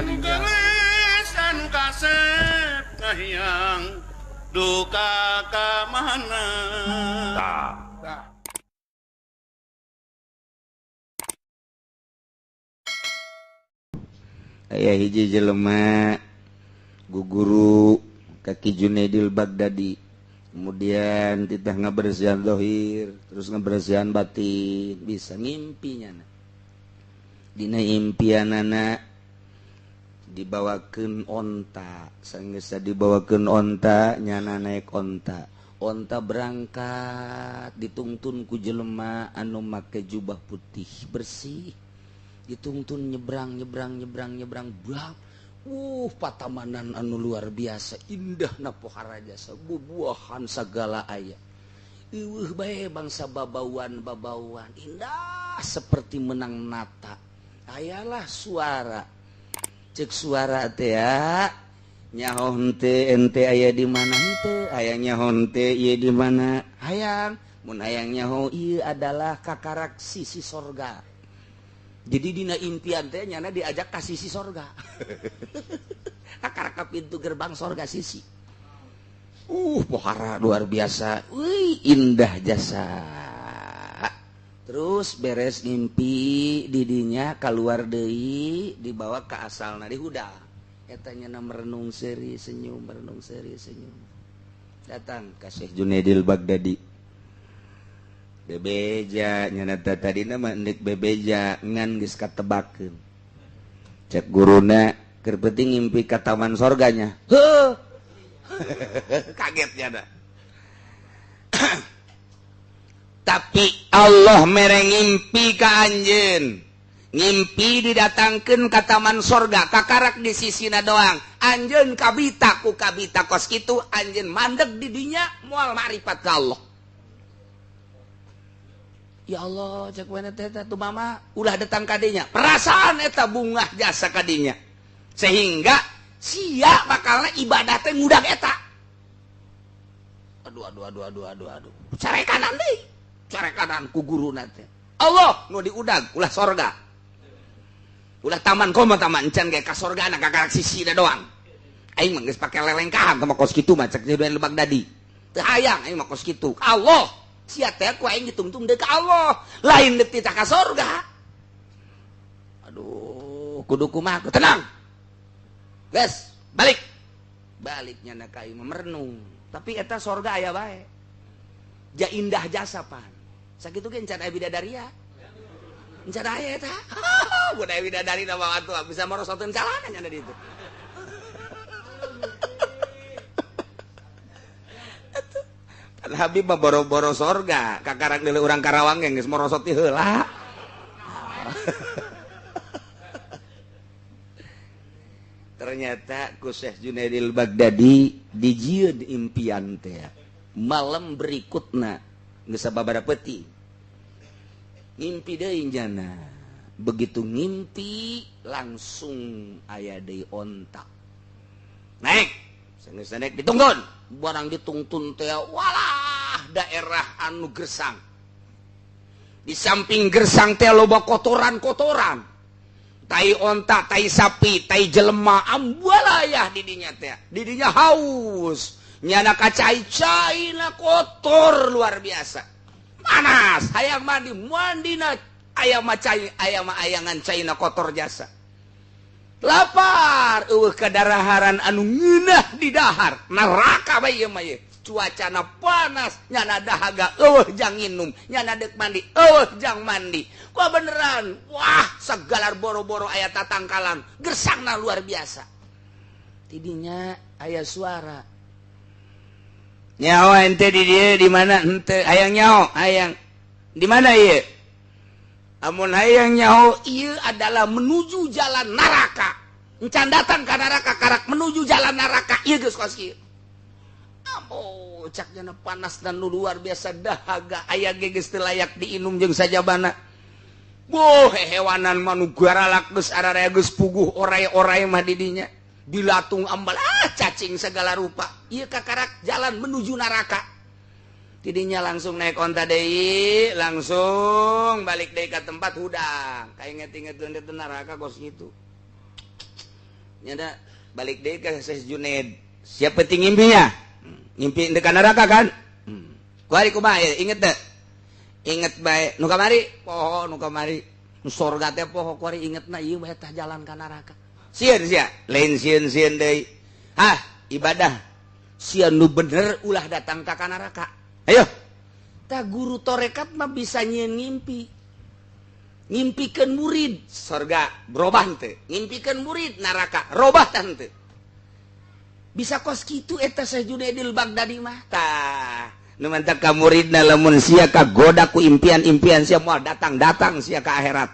Anu gelis anu kasep kahiyang duka ka mana. Tah. Aya hiji jelema guguru kaki Junaidil Baghdadi, kemudian titah ngabersihan dohir, terus ngabersihan batin, bisa ngimpinya. Dina impianana dibawakeun onta, sanggeus dibawakeun onta, nyana naik onta. Onta berangkat ditungtun ku jelema anu make jubah putih bersih. Ditungtun nyebrang nyebrang nyebrang nyebrang bab. Patamanan anu luar biasa indah na pohara jasa bubuahan segala aya. Eueuh bae bangsa babauan-babauan indah seperti menang nata. Ayalah suara. Cek suara teh ya. Nyaho henteu ente aya di mana henteu, aya nyaho henteu ieu di mana? Hayang, mun hayang nyaho ieu adalah kakarak sisi sorga. Jadi dina impian teh nyana diajak ka sisi sorga. Kakarak ka pintu gerbang sorga sisi. Pohara luar biasa. Wih, indah jasa. Terus beres ngimpi didinya keluar deui dibawa ke asalna di hudang. Eta nyana merenung seri senyum, merenung seri senyum. Datang ka Syekh Junaidil Baghdadi. Bebeja nyana tadina mah endek bebeja ngan geus katebakeun. Cek guruna keur penting ngimpi ka taman sorganya. Heuh. Kaget nyana. Tapi Allah mere ngimpi ka anjeun. Ngimpi didatangkeun ka taman sorga, kakarak di sisina doang. Anjeun kabita ku kabita kos kitu, anjeun mandeg di dinya moal marifat ka Allah. Ya Allah, cek mana teh tuh mama ulah datang kadinya. Perasaan eta bungah jasa kadinya. Sehingga sia bakalna ibadah teh ngudag eta. Aduh aduh aduh aduh aduh aduh. Carekanan deui. Carekanan ku guruna teh. Allah nu diudag ulah sorga. Ulah taman komo taman encan ge ka sorgana kakarak sisina doang. Aing mah geus pake lelengkahan sama kos kitu mah cek Junaidil Baghdadi. Teu hayang aing mah kos kitu. Allah sia teh ku aing ditungtung deui ka Allah, lain deuk titah ka sorga. Aduh, kudu kumaha? Tenang. Geus, balik. Baliknya na ka aing merenung. Tapi eta sorga aya bae. Ja indah jasa pan. Sakitu ge encan aya bidadaria. Encan aya eta. Mun aya bidadari na mah atuh bisa morosoteun calana nya di ditu. Habib mah boro-boro sorga, kakarak deuleu urang Karawang ge geus morosot ti heula. Ternyata ku Syekh Junaidil Baghdadi dijieun impian teh. Malam berikutna geus sababaraha peuting. Ngimpi deui jana. Begitu ngimpi langsung aya deui onta. Naik, sanggeus naik ditungtun. Barang ditungtun teh walah daerah anu gersang. Di samping gersang teh loba kotoran-kotoran. Tai onta, tai sapi, tai jelema, ambualayah didinya teh. Didinya haus. Nyana kacai-caina kotor luar biasa. Panas, hayang mandi, mandina ayam mah cai, ayam mah ayangan caina kotor jasa. Lapar, eueuh kadaraharan anu ngeunah di dahar, neraka bae ieu mah ieu. Cuacana panas, nyana dahaga eueuh jang nginum, nyana deuk mandi, eueuh jang mandi. Kuah beneran, wah segala boro-boro aya tatangkalan, gersangna luar biasa. Tidinya aya suara. Nyaho ente di dieu di mana ente? Hayang nyaho, hayang. Di mana ieu? Amun hayang nyaho ieu adalah menuju jalan neraka. Encan datang ka neraka karak menuju jalan neraka ieu geus kos kieu. Ambo cak jana panas dan luar biasa dahaga aya ge geus teu layak diinum jeung sajabana. Boh hehewanan manu garalak geus ararea geus puguh orai-orai mah di dinya. Dilatung ambal cacing segala rupa. Ieu kakarak jalan menuju neraka. Tidinya langsung naik onta deui, langsung balik deui ka tempat hudang. Kainget-inget deui neraka kos kitu. Nyana balik deui ka Syekh Junaid. Siapa penting ngimpinya? Ngimpi dekat neraka kan? Kuari kumaha inget teu? Inget bae nu kamari poho nu kamari. Nu sorga teh poho kuari ingetna ieu bae tah jalan ka neraka. Sieun sia, lain sieun-sieun deui. Hah, ibadah. Sia nu bener ulah datang ka neraka. Ayo. Tah guru torekat mah bisa nyieun ngimpi. Ngimpikeun murid sorga berubah henteu, ngimpikeun murid neraka robah tah henteu. Bisa kos kitu eta Syekh Junaidil Baghdadi mah. Tah, nu mantak ka muridna lamun sia kagoda ku impian-impian sia moal datang-datang sia ka akhirat.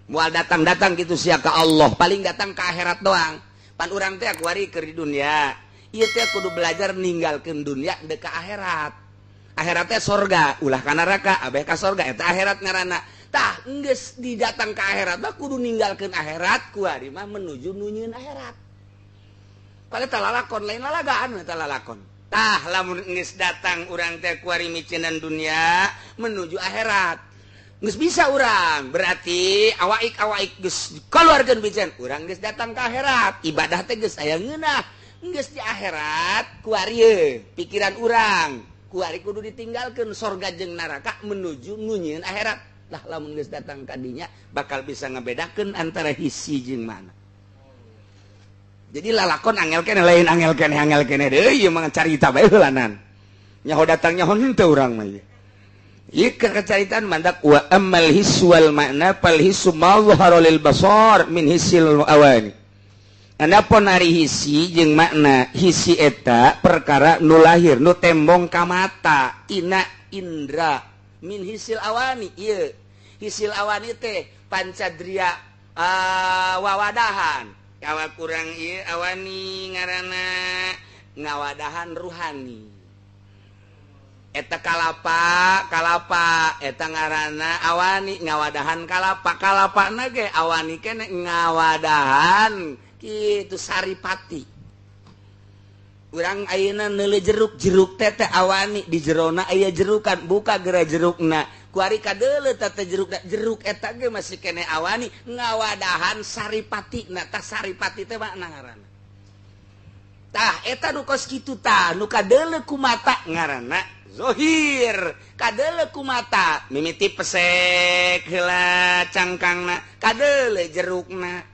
Moal datang-datang kitu sia ka Allah, paling datang ka akhirat doang. Pan urang teh kuari keur di dunia. Ieu teh kudu belajar ninggalkeun dunia deuk ka akhirat. Akhirat teh sorga, ulah ka neraka, abeh ka sorga eta akhirat ngaranna. Tah geus didatang ka akhirat mah kudu ninggalkeun akhirat kuari mah menuju nu nyieun akhirat. Padahal tah lalakon lain lalagaan eta lalakon. Tah lamun geus datang urang teh kuari miceunan dunia menuju akhirat. Geus bisa urang, berarti awaik-awaik geus dikeluarkeun piceun, urang geus datang ka akhirat. Ibadah teh geus aya ngeunah. Geus di akhirat kuari ye pikiran urang kuari kudu ditinggalkeun sorga jeung neraka menuju nu nyieun akhirat. Lah lamun geus datang ka dinya bakal bisa ngabedakeun antara hisi jeung mana. Jadi lalakon angel keneh lain angel keneh deui ieu mah carita bae heulanan. Nyaho datang nyaho henteu urang mah ieu. Ieu kacaritaan mandak wa ammal hissu wal ma'na fal hissu ma dhahara lil basar min hissil awani. Adapun ari hisi jeung makna, hisi eta perkara nu lahir nu tembong ka mata tina indra min hisil awani. Ieu hisil awani teh pancadria wawadahan. Awak kurang ieu awani ngaranna ngawadahan ruhani. Eta kalapa, kalapa eta ngaranna awani ngawadahan kalapa, kalapana ge awani kene ngawadahan kitu saripati. Urang ayeuna neuleuh jeruk, jeruk teh teh awani di jerona aya jerukan, buka geura jerukna. Kuari kadeuleuh teh teh jeruk, jeruk eta ge masih kene awani ngawadahan saripati. Na tah saripati teh makna ngaranna. Tah eta nu kos kitu tah nu kadeuleuh ku mata ngaranna zohir. Kadeuleuh ku mata mimiti pesek heula cangkangna, kadeuleuh jerukna.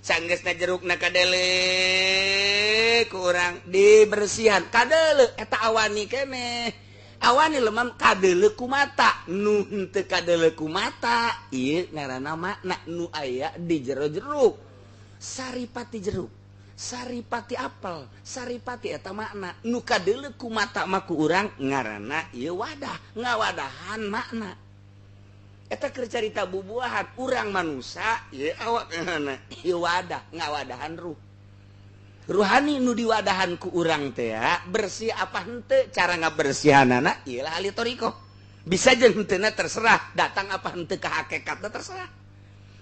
Sanggeusna jerukna kadeuleuh ku urang dibersihan, kadeuleuh eta awani keneh. Awani lemam kadeuleuh ku mata, nu henteu kadeuleuh ku mata ieu ngaranna makna nu aya di jero jeruk. Saripati jeruk, saripati apel, saripati eta makna nu kadeuleuh ku mata mah ku urang ngaranna ieu wadah, ngawadahan makna. Eta keur carita bubuahan urang manusia ieu awak ngaranna ieu wadah, ngawadahan ruh. Ruhani nu diwadahan ku urang teh bersih apa henteu, cara ngabersihanana ieu lah ahli thariqah. Bisa jeung henteuna terserah, datang apa henteu ka hakikatna terserah.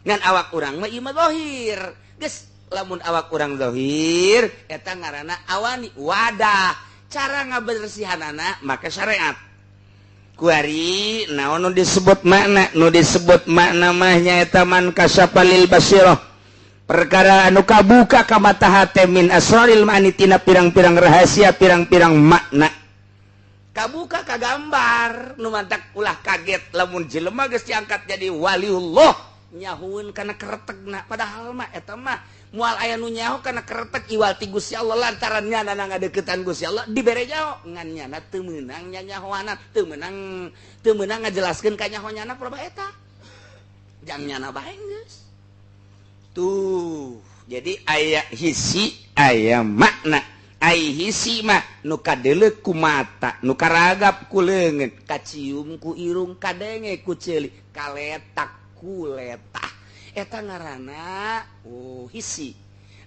Ngan awak urang mah ieu mah zahir. Geus lamun awak urang zahir eta ngaranna awani wadah. Cara ngabersihanana maka syariat. Kuari naon nu disebut makna, nu disebut makna mah nyaeta man kasyafa lil basirah. Perkara anu kabuka ka mata hate min asraril ma'ani tina pirang-pirang rahasia, pirang-pirang makna. Kabuka ka gambar nu mantak ulah kaget lamun jelema geus diangkat jadi waliullah nyahueun kana keretegna, padahal mah eta mah moal aya nu nyaho kana keretek iwal ti Gusti Allah lantaran nyana ngadeukeutan Gusti Allah dibere nyaho ngan nyana teu meunang nyanyahoana, teu meunang ngajelaskeun ka nyaho nyana proba eta jang nyana bae geus. Tuh, jadi aya hisi aya makna. Ai hisi mah nu kadeuleuh ku mata, nu karagap ku leungeun, kacium ku irung, kadenge ku ceuli, kaletak ku letah. Eta ngaranna oh hisi.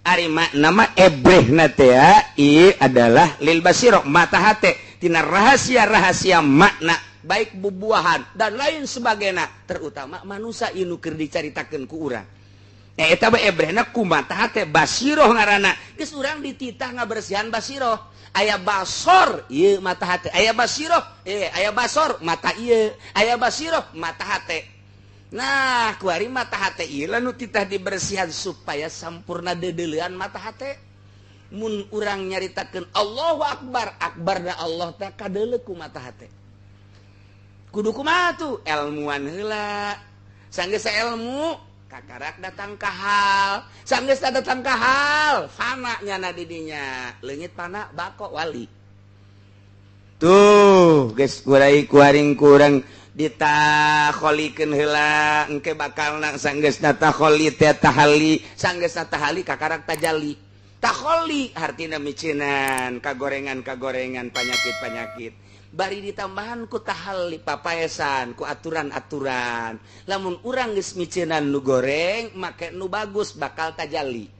Ari makna mah ebrehna teh ieu adalah lil basirah, mata hate tina rahasia-rahasia makna baik bubuahan dan lain sebagainya, terutama manusia ieu nu keur dicaritakeun ku urang. Nah, eta bae ebrehna ku mata hate basiroh ngaranna. Geus urang dititah ngabersihan basiroh. Aya basor ieu mata hate, aya basiroh, aya basor mata ieu, aya basiroh mata hate. Nah kuari mata hate ieu nu titah dibersihan supaya sampurna deudeulean mata hate. Mun urang nyaritakeun Allahu Akbar, akbarna Allah teh kadeuleu ku mata hate. Kudu kumaha tuh elmuan heula. Sanggeus ilmu kakarak datang ka hal, sanggeus datang ka hal fana nyana di dinya, leungit fana bako wali. Tuh geus kurai kuaring kurang ditakholikeun heula engke bakalna sanggeusna takholi teh tahali, sanggeusna tahali kakarak tajalli. Takholi hartina micinan kagorengan-kagorengan panyakit-panyakit. Bari ditambahan ku tahalli papaesan ku aturan-aturan. Lamun urang geus micinan nu goreng make nu bagus bakal tajalli.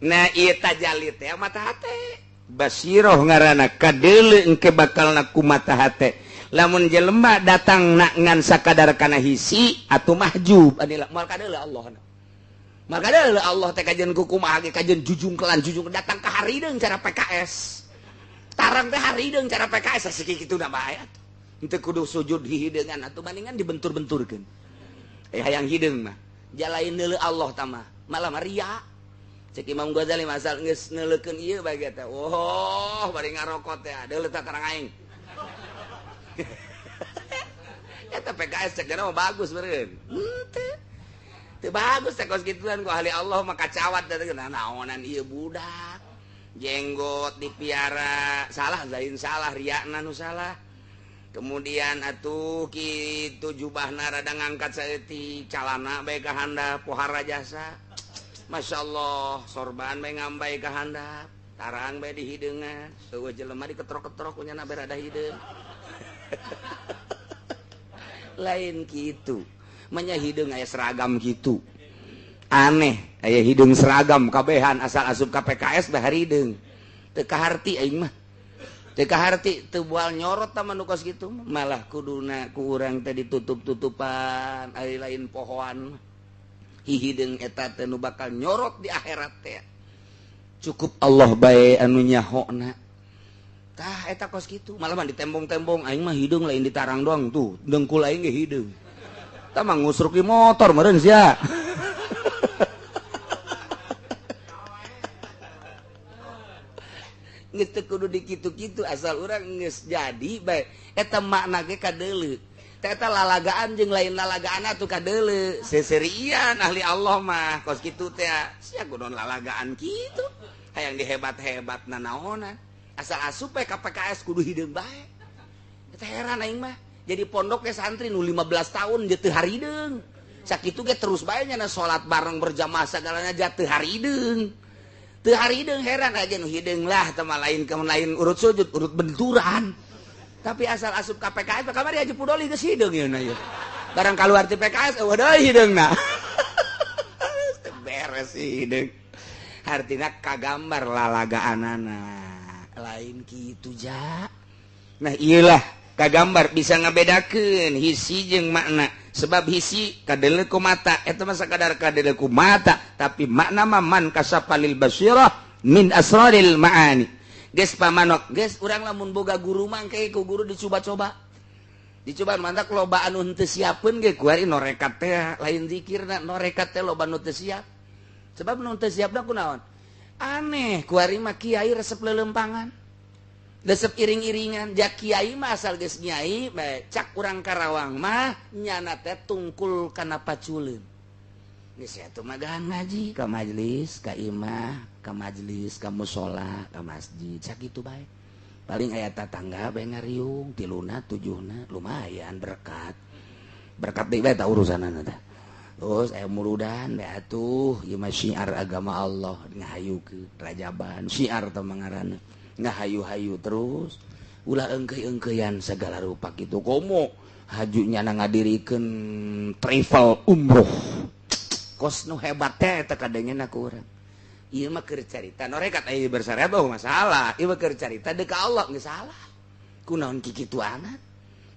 Nah ieu tajalli teh mata hate. Basiroh ngaranna kadeuleu engke bakalna ku mata hate. Lamun jelema datang na ngan sakadar kana hisi atuh mahjub anila moal kadeuleu Allah. Moal kadeuleu Allah teh kajeun kukumaha ge kajeun jujungkelan jujung datang ka harideung cara PKS. Tarang teh harideung cara PKS sakitu kitu na bae atuh. Henteu kudu sujud hihideungan atuh bandingan dibentur-benturkeun. Hayang hideung mah jalain deuleu Allah tah mah malah ria. Cek Imam Ghazali masal geus neuleukeun ieu bae teh. Oh, bari ngarokot teh deuleu tah tarang aing. Eta PKS cek mah bagus meureun. Henteu. Teu bagus teh kos kituan ku ahli Allah mah kacawat teh naonan ieu budak. Jenggot dipiara, salah lain salah riakna nu salah. Kemudian atuh kitu jubahna rada ngangkat saeutik, calana bae ka handap, pohara jasa. Masya Allah, sorban bae ngambai ka handap, tarang bae dihideungan, eueuh jelema diketrok-ketrok kunyana bae rada hideung. Lain kitu, manya hideung aya seragam kitu. Aneh, aya hideung seragam kabehan asal asup ka PKS bae hideung. Teu kaharti aing mah. Teu kaharti teu bual nyorot tah mah nu kos kitu, malah kuduna ku urang teh ditutup-tutupan ari lain pohoan. Hihideung eta teh nu bakal nyorot di akhirat teh. Cukup Allah bae anu nyahona. Tah eta kos kitu, malah mah ditembong-tembong aing mah hideung lain ditarang doang tuh, dengkul aing ge hideung. Tah mah ngusruk di motor meureun sia. Geus teu kudu dikitu-kitu asal urang geus jadi bae eta makna ge kadeuleu. Teh eta lalagaan jeung lain lalagaan atuh kadeuleu. Seserian ahli Allah mah kos kitu teh sia kudu lalagaan kitu. Hayang dihebat-hebat nanaonan. Asal asup we ka PKS kudu hideung bae. Eta heran aing mah. Jadi pondok ge santri nu 15 tahun je teu harideung. Sakitu ge terus bae nya salat bareng berjamaah sagalana ja teu harideung. Teu harideung heran aja nu hideung lah teh mah lain ke lain urut sujud urut benturan. Tapi asal asup ka PKS kamari aja pudoli geus hideung ieu na ieu. Barang kaluar ti PKS eueuh deui hideungna. Teu beres hideung. Hartina kagambar lalagaanana. Lain kitu ja. Nah ieulah kagambar bisa ngabedakeun hisi jeung makna. Sebab hisi kadeuleu ku mata eta mah sakadar kadeuleu ku mata, tapi makna mah man kasafalil basirah min asraril maani. Geus pamanok, geus urang lamun boga guru mah engke ku guru dicoba-coba. Dicoba mantak loba anu henteu siapeun ge kuari norekat teh lain zikirna, norekat teh loba nu teu siap. Sebab nu teu siapna kunaon? Aneh, kuari mah kiai resep leuleumpangan. Resep iring-iringan, ja kiai mah asal geus nyai, bae cak urang Karawang mah nyana teh tungkul kana paculeun. Geus atuh mah gahan ngaji ka majelis, ka imah, ka majelis, ka musala, ka masjid, sakitu bae. Paling aya tatangga bae ngariung, tiluna, tujuhna, lumayan berkat. Berkat deui bae ta urusanana teh. Terus aya muludan bae atuh, ieu mah syiar agama Allah ngahayukeun rajaban, syiar teh mangaranna. Ngahayu-hayu terus ulah engkei-engkeian segala rupa kitu komo hajunya na ngadirikeun travel umroh kos nu hebat teh eta kadengena ku urang. Ieu mah keur carita norekat aya bersyariat oh masalah, ieu mah keur carita deuk ka Allah geus salah. Kunaon kikituana?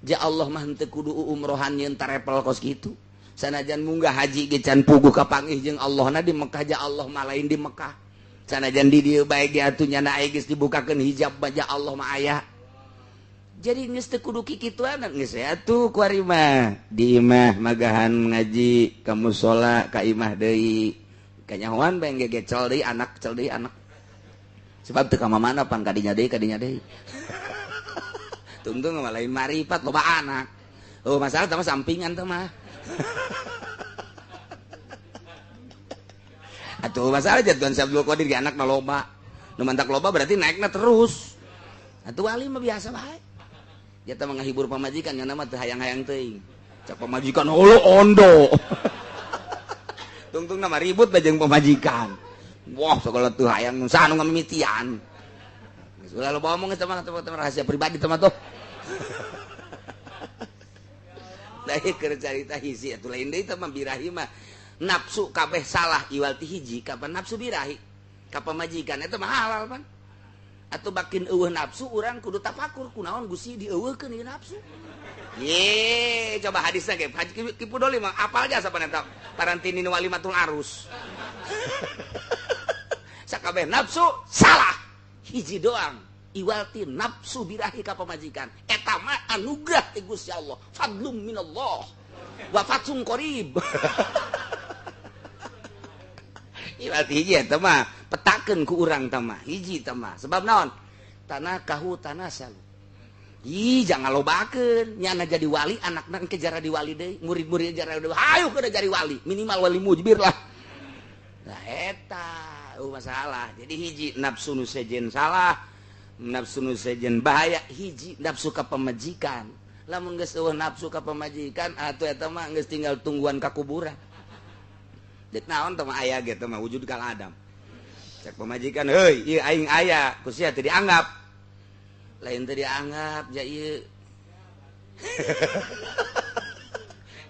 Ja Allah mah henteu kudu umrohan nyeun travel kos kitu. Sanajan munggah haji ge can puguh kapanggih jeung Allahna di Mekah ja Allah mah lain di Mekah. Sanajan di dieu bae ge atuh nyana aya geus dibukakeun hijab baja Allah mah aya. Jadi geus teu kudu kikituan geus atuh ku ari mah di imah magahan ngaji ka musala ka imah deui kanyahoan bae gegecel deui anak cel deui anak sebab teu ka mana pan kadinya deui tungtung mah lain maripat loba anak. Oh masalah teh sampingan teh mah. Atuh masalah jatuhan si Abdul Qadir ge anakna loba. Nu mantak loba berarti naikna terus. Atuh wali mah biasa bae. Jata menghibur pamajikan nyana mah teu hayang-hayang teuing. Cak pamajikan holo ondo. Tungtung nama ribut bae jeung pamajikan. Wah segala teu hayang saha nu ngamimitian. Geus ulah loba omong geus mah rahasia pribadi teh mah tuh. Da keur carita hiji atuh lain deui teh mah birahi mah nafsu kabeh salah iwal ti hiji kapan nafsu birahi ka pamajikan eta mah halal pan. Atau bakin eueuh nafsu urang kudu tafakur kunaon Gusti dieueuhkeun ieu nafsu. Ye, coba hadisna ge Haji Ki Pudoli mah apal jasa pan eta parantini nu walimatul arus. Sakabeh nafsu salah hiji doang iwalti nafsu birahi ka pamajikan eta mah anugerah ti Gusti Allah fadlum minallah wa fathun qarib. Iwalti hiji eta mah petakeun ku urang tah mah hiji tah mah sebab naon tanah kahu tanah salu. Ih jangan lobakeun nyana jadi wali anakna engke jara di wali deui murid-murid jara deui hayu kudu jadi wali minimal wali mujbir lah. Nah eta masalah. Jadi hiji nafsu nu sejen salah, nafsu nu sejen bahaya, hiji nafsu ka pamajikan. Lamun geus eueuh nafsu ka pamajikan atuh eta mah geus tinggal tungguan ka kuburan. Deuk naon teh mah aya ge teh mah wujud kal adam. Cek pamajikan heuy ieu aing aya ku sia teu dianggap. Lain teu dianggap ja ieu.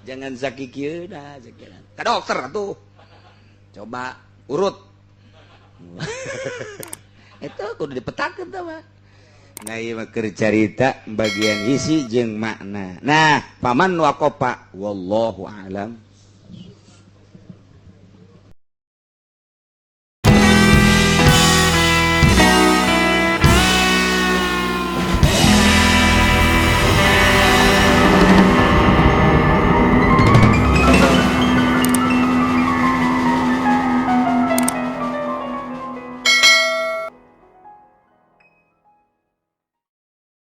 Jangan sakikieuna sakieu. Ka dokter atuh. Coba urut. Itu kudu dipetakeun teh mah. Nah ieu mah keur carita bagian isi jeung makna. Nah, paman waqafa wallahu a'lam.